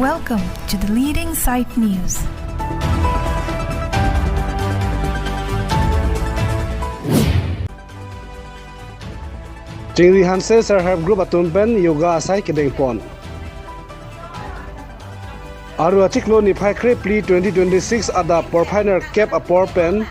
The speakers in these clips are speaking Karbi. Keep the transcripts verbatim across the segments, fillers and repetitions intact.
Welcome to the leading site news. Chingri Hanse Self Help Group atum pen yoga asai kedengpon. Aru achiklo niphai krephli twenty twenty-six adap porphai nerkep apor pen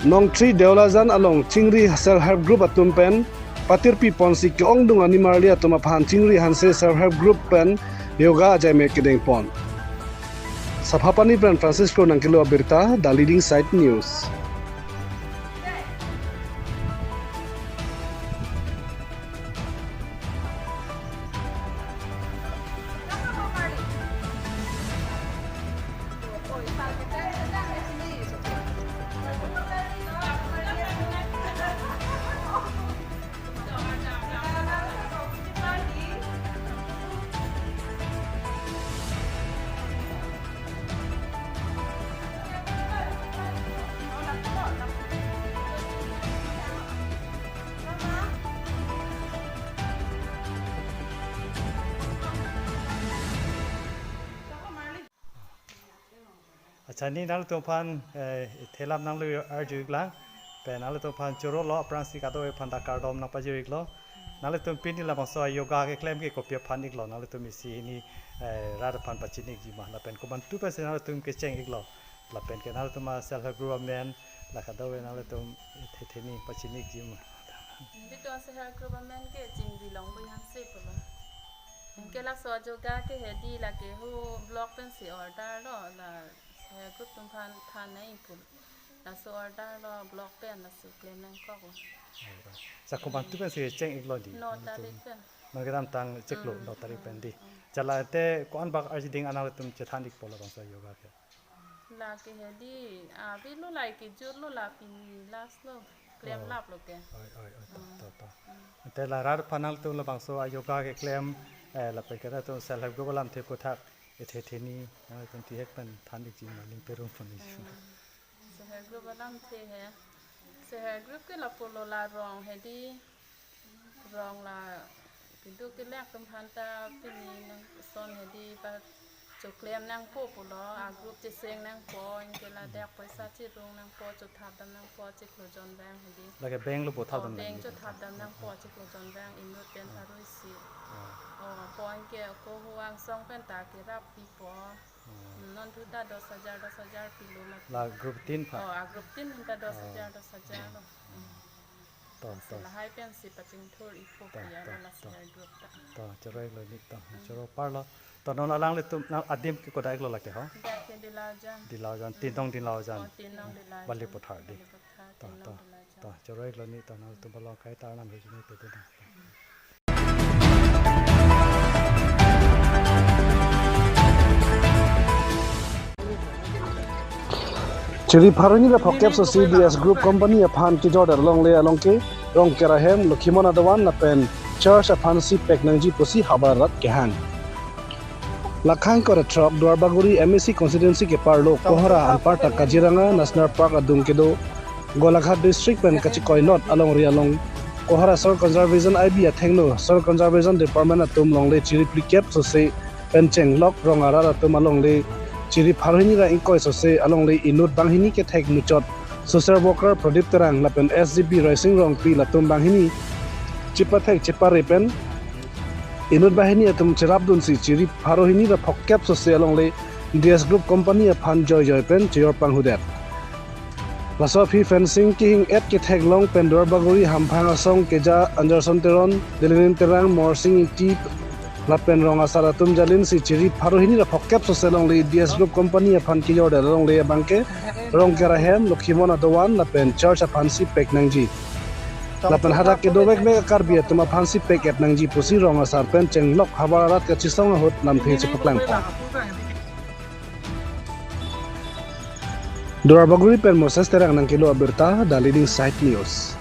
Nongtri Deolajan along Chingri Self Help Group atum pen patirpi ponsi ke-ongdung animarli atum aphan Chingri Hanse Self Help Group pen yoga ajaimek kedengpon. Saphapani pen Francisco Nangkelo abirta, The Leading Site News. Accha, ne nanglitum aphan, eh, thelam nanglo arju-iklang. Pen nanglitum aphan choro lo, aphrangsi kadokave aphan ta kardom nangpajir-iklo. Nanglitum pini labangso yoga keklem ke kopi aphan iklo, nanglitum isi hini, eh, rat aphan pachini-ikji ma. Lapen komantu pensi nanglitum kecheng-iklo. Lapen ke nanglitum a self help group amen, la kadokave nanglitum the the ni pachini-ikji ma. Nelitum self help group amen ke Chingri Longbui Hanse pulo. Anke laso yoga ke hedi lake hu block pensi order lo, la self help group atum aphan than nangji pulo. Laso order lo block pen laso klem nangkoklo. Accha, komantu pensi cheng-iklo di? No tarik pen. Nang kedamtang chiklo, mm, no tarik pen di. Mm, mm. Accha, late ko-an bak arjiding an nanglitum chethan-ikpo labangso yoga ke? Lake hedi, avelo, lake jut lo, la pini last lo, klem, oh, lap lo ke. Oi, oi, oi, to, mm, to, to. Mm. Ante la rat aphan nanglitum labangso a yoga keklem, eh, lapen ke nanglitum self help group alamthe aphuthak, eh, the the ni, nanglitum tihek pen than-ikji ma, ning perum pon-ik. Mm. Self help group alamthe he. Self help group ke lapulo, la rong hedi, rong la keduk kelek atum aphan ta pini nangson hedi pachoklem nangpo pulo, a group cheseng nangpo, anke ladak poisa chirung nangpo, chothap dam nangpo, chiklo jon abang hedi. Lake bank lo po thap, oh, dam bank nangji, chothap dam nangpo, chiklo jon abang inut pen, ah, pharo isi. Ah. Oh, po anke ako hu angsong pen ta kerap pipo. Ah. Non thu ta dos hajar, dos hajar pilo mati. La group tin aphan? Oh, a group tin aphan ta dos hajar, ah, dos hajar lo. Mm. To, to. Lahai pensi pachingthur-ikpo, to, ya, to, la to. Self help group ta. To, choro-iklo ni to. Mm. Choro parlo. To, non alanglitum, nang adim ke kodak-iklo lake ho? Dak ke Dilaujan. Dilaujan, mm, Tin Nong Dilaujan. Oh, Tin Nong Dilaujan. Balipathar di. Balipathar, to, Tin Nong to, Dilaujan. To, choro-iklo ni to, nangtum balong kai tar nam hejuni pe di na. Mm. Chiri pharo hini ra phokep so C D S Group Company aphan kejor alongle along ke Rongker ahem, Lokhimon adovan lapen church aphan si pek nangji pusi havar arat kehang. Lakhang kore throk Duarbagori M A C constituency keparlo Kohora anparta Kaziranga National Park adung kedo Golaghat District pen kachikoinot alongri along Kohora Soil Conservation I B athengno Soil Conservation Department atum longle chiri phlikep sose pen chenglok rong arat atum alongle chiri pharo hini ra ingkoi sose alongle inut banghini kethek muchot social worker Pradip Terang lapen S G B Raising Rongpi latum banghini chipathek chipare pen inut banghini atum cherapdunsi chiri pharo hini ra phokep sose alongle D S Group Company aphan joijoi pen chejor panghudet. Laso aphi fencing kehing-et ketheklong pen Duarbagori hamphang asong keja Anjarson Teron, Delinin Terang, Morsing Ingti lapen rong asar atum jalinsi chiri pharo hini ra phokep sose alongle D S Group Company aphan kejor alongle abangke Rongker ahem, Lokhimon adovan lapen church aphan si pek nangji. Lapen hadak kedo vekvek a-Karbi atum aphan si pek-et nangji pusi rong asar pen chenglok havar arat kachisong ahut lamthe chepaklangpo. Duarbagori pen Moses Terang nangkelo abirta, The Leading Site News.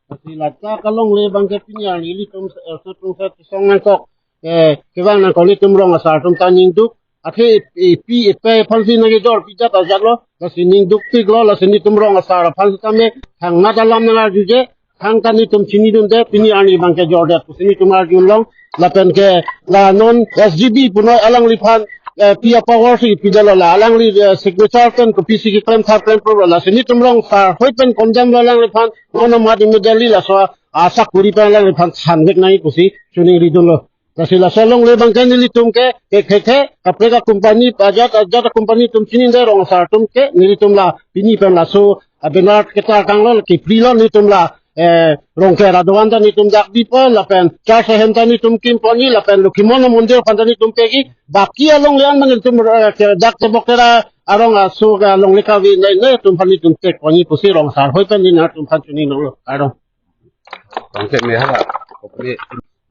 Lasi lata kalongle abangke pini arni ilitum, eh, setum se chisong nangkok, eh, kevang nangkok ilitum rong asar atum ta ningduk. Athe, eh, pi, eh, pe aphansi nangkejor pi jat ajat lo. Lasi ningduk tik lo, lasi nelitum rong asar aphan sitame thangnat alam nangarjuje. thangta netum chinidunde, pini arni abangke jordet pusi netum arjulong. Lapen ke la non S G B punoi alangliphan, eh, pi apower si pidetlo, la alangli, eh, signature pen kopisi keklem thar klem pro, lasi netum rong sar hoi pen condemn lo alangliphan, non amat immediately laso asakuri pen alangliphan thanvek nangji pusi chiningridunlo. Lasi laso alongle abangke nelitum ke, ke, ke, ke, kaprek a-company, ajat, ajat a-company atum chinide, rong asar atum ke, nelitum la, pini pen laso, a, banner ketar kanglo, keprilo nelitum la, eh, Rongker adovan ta nelitum dak bipo, lapen, church ahem ta nelitum kimponji, lapen, Lokhimon mondir aphan ta nelitum piji, baki alongle an abang nelitum, eh, ke, dak tebok tera, arong aso, ke, alongle kave, nai, nai, atum aphan nelitum pekponji pusi rong asar hoi pen netum aphan chiningrilo, arong. Tongke me hala. Oke.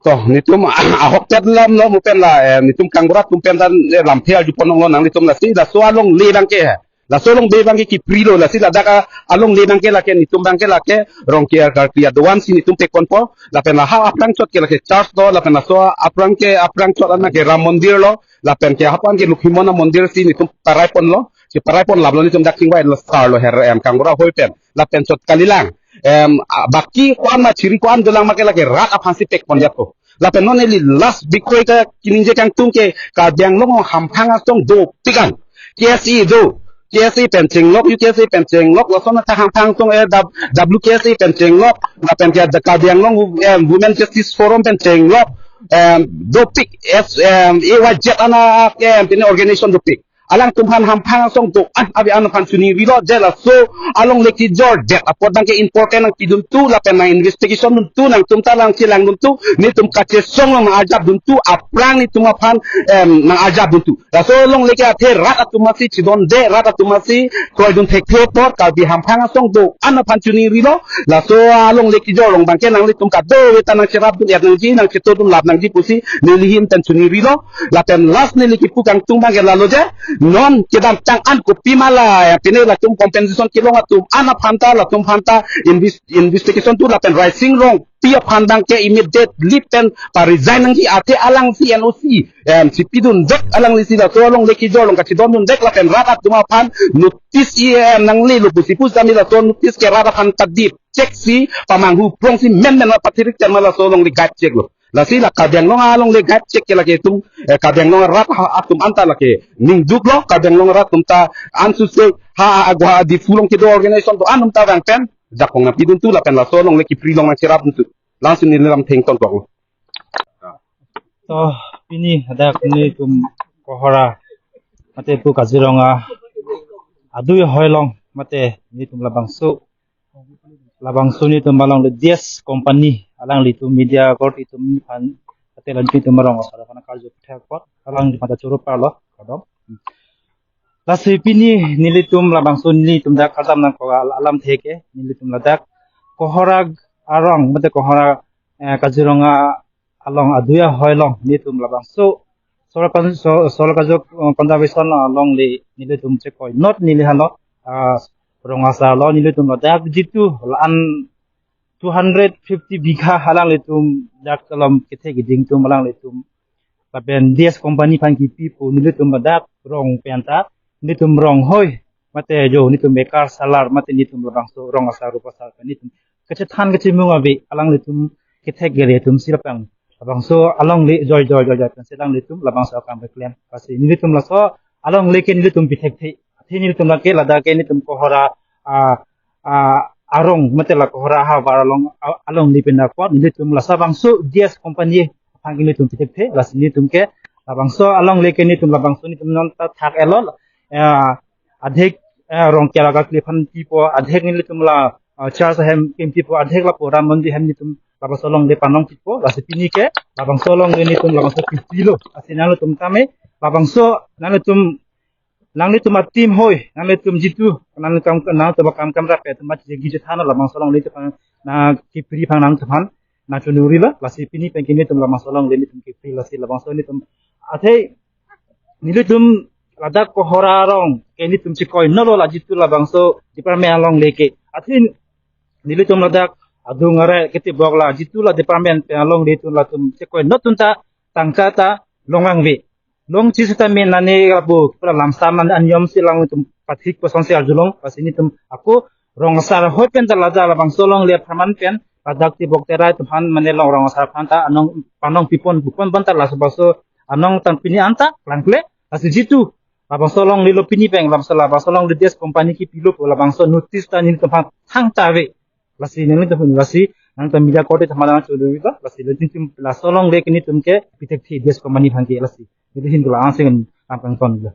To, netum ahok tet lam lo mo pen la, eh, netum kangbura atum pen dan, eh, lamthe arjupon longlo nanglitum lasi, laso alongle abangke. Laso alongle abangke keprilo lasi, ladak a-, alongle abangke lake, netum abangke lake, Rongker Karkli adovan si netum pekponpo, lapen la ha aphrang chot ke lake church lo, lapen laso aphrang ke, aphrang chot an ke Ram Mondir lo, lapen ke hapan ke Lokhimon mondir si netum paraiponlo, si paraipon laplo netum dak chingvai lo sar lo her em kangbura hoi pen. Lapen chot kalilang. Em, a, baki ko-an ma chiri ko-an dolang ma ke lake rat aphan si pekpon jatpo. Lapen non neli last bikroi ta kaningje kangtung ke Karbi Anglong hamphang asong dopik an. K S A do. K S A pen chenglok, U K S A pen chenglok, lason ta hamphang asong eh dab-, W K S A pen chenglok, lapen ke Karbi Anglong Wo-, em, Women Justice Forum pen chenglok, em, dopik S, em, A Y Z ana, em, pini organization dopik. Alangtum aphan hamphang asong do-an ave-an aphan chiningrilo, je laso alongle kejordet apot abangke important nangpiduntu, lapen nang-investigation duntu, nangtum ta nangchelangduntu, netum kachesong nang-arjapduntu, aphrang netum aphan, em, nang-arjapduntu. Laso alongle ke athe rat atum asi chidonde, rat atum asi kroidun thekthe apot, Karbi hamphang asong do-an aphan chiningrilo, laso alongle kejor along abangke nanglitum kadokave ta nangcherapdun-et nangji, nangchetodun lap nangji pusi neli ahin pen chiningrilo. Lapen last neli kipu kangtung abangke lalo je, non kedamtang an kopima la, ya, pini latum compensation kelong atum an aphan ta, latum aphan ta invis-, investigation tu lapen Raising Rongpi aphan abangke immediately pen pa-resign nangji, athe alangsi N O C, em, chipidunvek, alangli si laso alongle kejor along kachidondunvek, lapen rat atum aphan notice, em, nanglelo pusi pu sami laso notice ke rat aphan padip chek si pamanghu prong si menmen ma pathirik chan ma laso alongle guide chek lo. Lasi la Karbi Anglong alongle guide chek ke lake itum, eh, Karbi Anglong rat ha-, atum anta lake ningduk lo, Karbi Anglong rat atum ta ansose ha, ha, Guwahati Diphu along kedo organization do-an atum ta vang pen jakong nangpiduntu lapen laso alongle kepri along nangcherapduntu. Langsung neli lamthe ingtonklok lo. To, pini hadak netum Kohora mate pu Kaziranga adui ahoi along mate netum labangso, labangso netum alongle D S company alanglitum media korte atum aphan mate alanglitum arong asar aphan karju thek apot alangli mata choro parlo kadom. Lasi pini nelitum labangso netum dak kardom nangkok al-, alamthe ke, nelitum ladak Kohora arong mate Kohora, eh, Kaziranga along adui ahoi along netum labangso soil con-, so-, soil conser-, conservation alongle nelitum chekoinot neli halo, ah, rong asar lo, nelitum ladak jitu la-an two hundred fifty bigha alanglitum dak kelom kethe keding atum alanglitum lapen D S company aphan kipi pu nelitum ladak rong pen ta netum rong hoi mate jo netum bekar salar mate netum labangso rong asar rup asar pen netum kachethan kachemung ave, alanglitum kethek gere atum si lapang labangso alongle joi joi joi joi pen si alanglitum labangso akam keklem. Lasi nelitum laso alongle ke nelitum pithekthe. Athe nelitum lake ladak ke netum Kohora, ah, ah, arong mate la Kohora ahavar along, ah, alongle pen apot nelitum laso labangso D S company aphan ke netum pithekthe. Lasi netum ke labangso alongle ke netum labangso netum non ta thak-etlo. Ah, adhek, eh, Rongker Karkli aphan pipo, adhek nelitum la, ah, church ahem kim pipo, adhek lapu Ram Mondir ahem netum labangso alongle panong pipo, lasi pini ke labangso alongle netum labangso kipilo. Lasi nanglitum tame labangso nanglitum, nanglitum a-team hoi, nanglitum jitu, nanglitum kam, nanglitum kam kam rape atum mati jegi je thana labangso alongle netum nangkipri aphan nangtum aphan nangchiningrilo, lasi pini pen ke netum labangso alongle netum kipri, lasi labangso netum athe nelitum ladak Kohora arong ke netum chekoinotlo la jitu labangso department alongle ke. Athe nelitum ladak adung are ketebok la jitu la department pen alongle netum latum chekoinot atum ta tangka ta longlangve. Longji seta men nani lapu pura lamsam nani aniyom si alangtum pathik pason si arjulong, lasi netum ako rong asar ahoi pen ta ladak labangso alongle apharman pen Ladak Tibok Terai atum aphan mane Longrong asar aphan ta anong panong pipon pupon bonta labangso anong tang pini anta klangkle. Lasi jitu labangso longlelo pini pen, labangso labangso longle D S company kipilo pu labangso notice ta nelitum aphan thangta ave. Lasi nelitum aphan, lasi nangta media korte thamadang chodo ba, lasi nelitum laso longle ke nelitum ke pithekthe D S company aphan ke. Lasi nelitum ahin ke la-an si nangkangton lo.